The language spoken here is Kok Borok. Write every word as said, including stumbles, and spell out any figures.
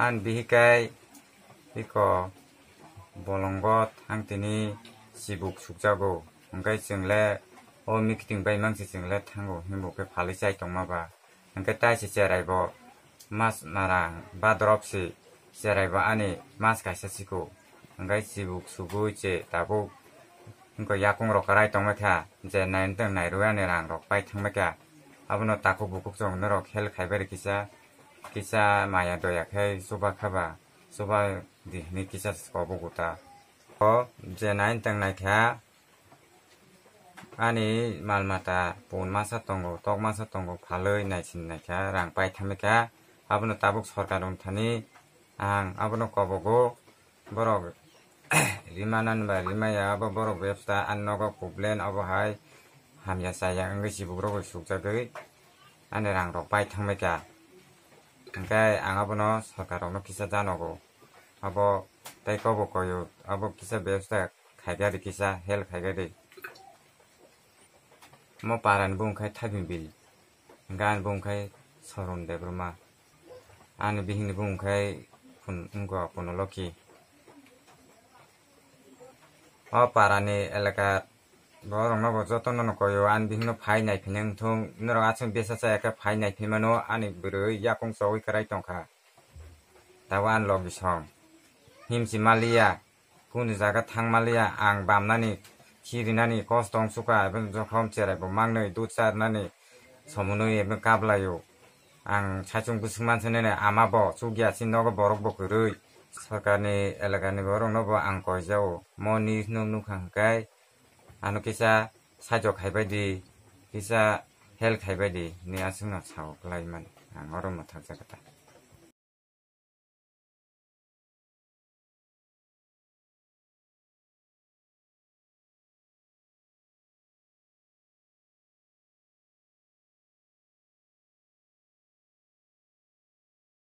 Ani bihikai iko bolongo thang tini chibuk sukjago. Hwnkhe chwng le o meeting bai mangsi chwng le thango hinbo khe phalwi chai tongma ba. Hwnkhe tai se cherai bo mas narang ba drop si cherai bo ani mas kaisa siko. Hwnkhe chibuk sugui che tabuk wngkha yakung rok kwrai tongma kha je nai tong nai rwui ani rang rok pai thangma kha. Abono takhuk bukhuk chwng norok help khaibai rw kisa, kisa maya doya khe chuba kha ba, chuba di hinui kisa kobo guta. O je nai tong nai kha ani mal mata pun masa tongo, tok masa tongo, phalwi naisin nai kha, rang pai thangma kha. Abono tabuk sorkar rok thani ang abono kobogo. Borok rimanani ba rimaya abo borok bebsa ani nogo kublen obo hai hamya chaya wngwi chibuk rok bai sukjagwi ani rang rok pai thangbai kha. Hwnkhe ang abono sorkar rokno kisa janogo. Abo tei kobo koyo abo kisa bebsa khaikha di kisa help khaikha di. Mo parani bung khai Thaibin Bil. Hwnkhe ani bung khai Soron Debbarma. Ani bihikni bung khai Pun-, wngkha Punoloki. O parani elaka borokno bo jotono no koyo, ani bihikno phai naiphina wngthung, norok aswk besa chaya khe phai naiphimano, ani bwrwi yakung chogwi kwrai tongkha. Tabuk ani logi song himsi maliya, kunu jaga thang maliya, ang bamnani, khirinani, kosto wngsukha, abo jokhom cherai bo mangnwi, dud charnani, somonwi abo kablaio. Ang saichung bwswk mansa nini ama bo chukya si nogo borok bo kwrwi. Sorkarni elakani borokno bo ang koijao. Mo news no nukha hwnkhe ano kisa saichok khaibai di, kisa help khaibai di hinwi aswkno sao kwlai mani. Ang oro mwthakjak kha ta.